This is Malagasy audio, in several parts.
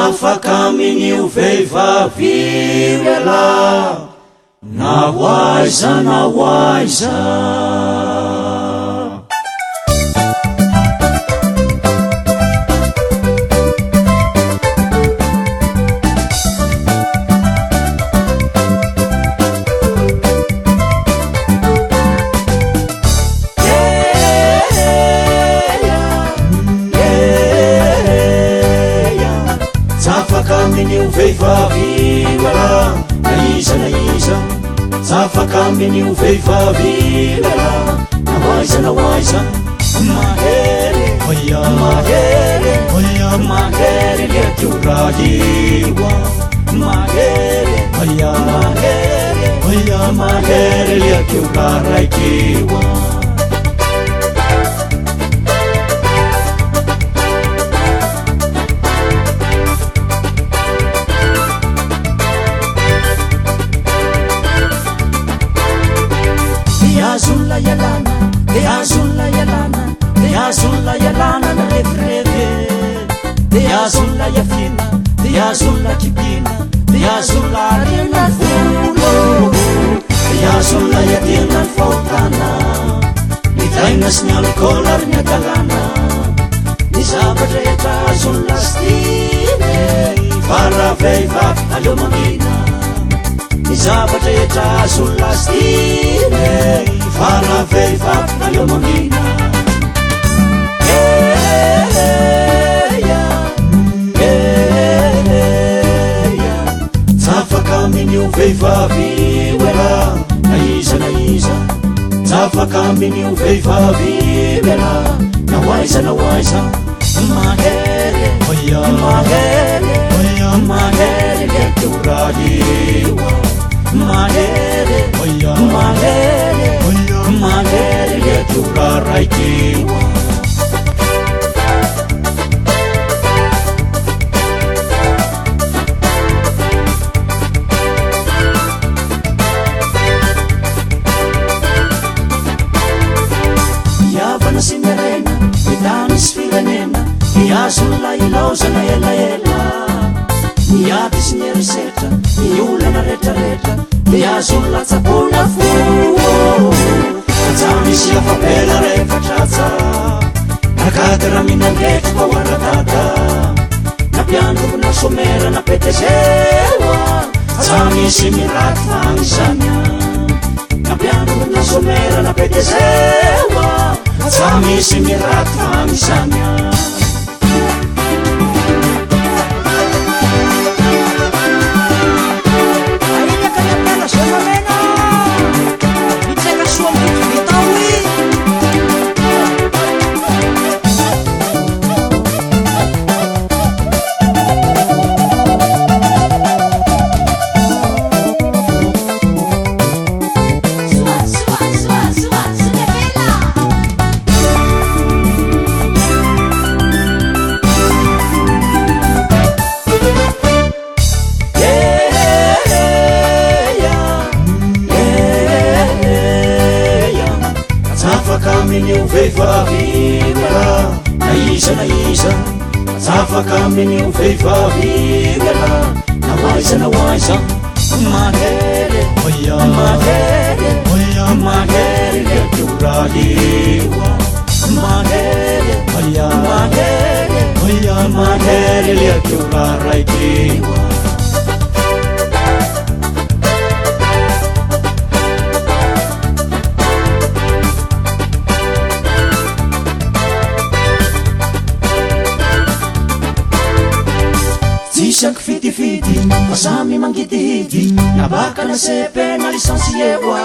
Ts'afaka amin'io vehivavy io ialahy na ho aiza na ho aiza. Ts'afaka amin'io vehivavy io ialahy na iza na iza. Ts'afaka amin'io vehivavy io ialahy na ho aiza na ho aiza. Mahery, mahery, mahery le io raha io. Mahery, mahery, mahery le io raha raiky io. Dia azon'la ialana, dia azon'la ialana, dia azon'la ialana ny revirevy. Dia azon'la iafina, dia azon'la kibina, dia azon'la ariana ny volo. Dia azon'la iadiana ny fahotana, ny daina sy ny alikaola ary ny hadalana. Ny zavatra rehetra azon'la sy tiana, fa raha vehivavy aleo mangina. Ny zavatra rehetra azon'la sy tiana, fa raha vehivavy aleo mangina. Ts'afaka amin'io vehivavy io ialahy na iza na iza. Ts'afaka amin'io vehivavy io ialahy na ho aiza na ho aiza. Mahery, mahery, mahery le io raha io. Mahery, mahery, mahery le io raha raiky io. Hihavana sy ny harena, ny tany sy firenena, ny azon'ilay ilaozana elaela. Ny ady sy ny herisetra, ny olana rehetrarehetra, ny azon'ilay tsaboina fo. Fa misy afa-bela rehefa tratsa, na cadre minan-dretro fa ho ara-dada. Na mpiandroko na somera na PDG, tsy misy miraty fa agnisan'ny. Na mpiandroko na somera na PDG, tsy misy miraty fa agnisan'ny. Soa, soa, soa, soa, soa bela. Ts'afaka amin'io vehivavy io ialahy na iza na iza. Ts'afaka amin'io vehivavy io ialahy na ho aiza na ho aiza. Mahery, mahery, mahery le io raha io. Mahery, mahery, mahery le io raha raiky io. Tsisy ankifidifidy fa samy mangidihidy, na baka na CP na licencié oa.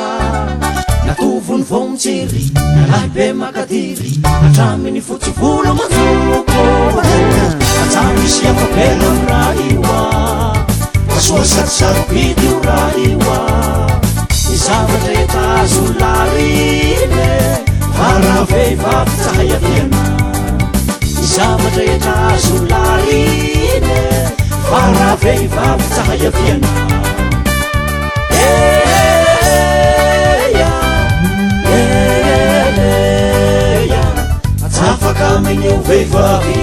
Na tovony vao mitsiry, na lahy be makadiry, hatramin'ny fotsy volo manjoko. Fa tsy misy afa-bela amin'ny raha io a, fa soa sady sarobidy io raha io a. Ny zavatra rehetra azo larina, fa raha vehivavy tsy hay aviana. Ny zavatra rehetra azo larina, fa raha vehivavy tsy hay aviana. Ts'afaka amin'io vehivavy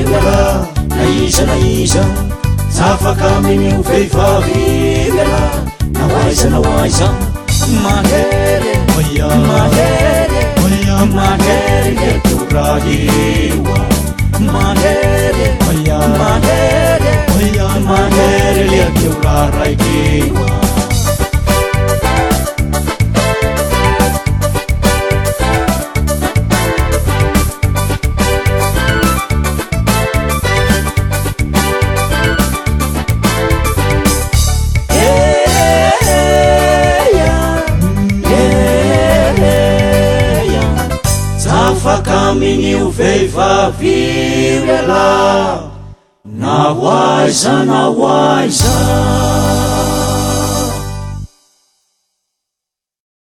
io ialahy na iza na iza. Tsy afaka amin'io vehivavy io ialahy na ho aiza na ho aiza. Mahery e, mahery e, mahery ireto raha io a. Mahery e, mahery e, mahery ireto raha raiky io a. Afaka amin'io vehivavy io ialahy na ho aiza na ho aiza.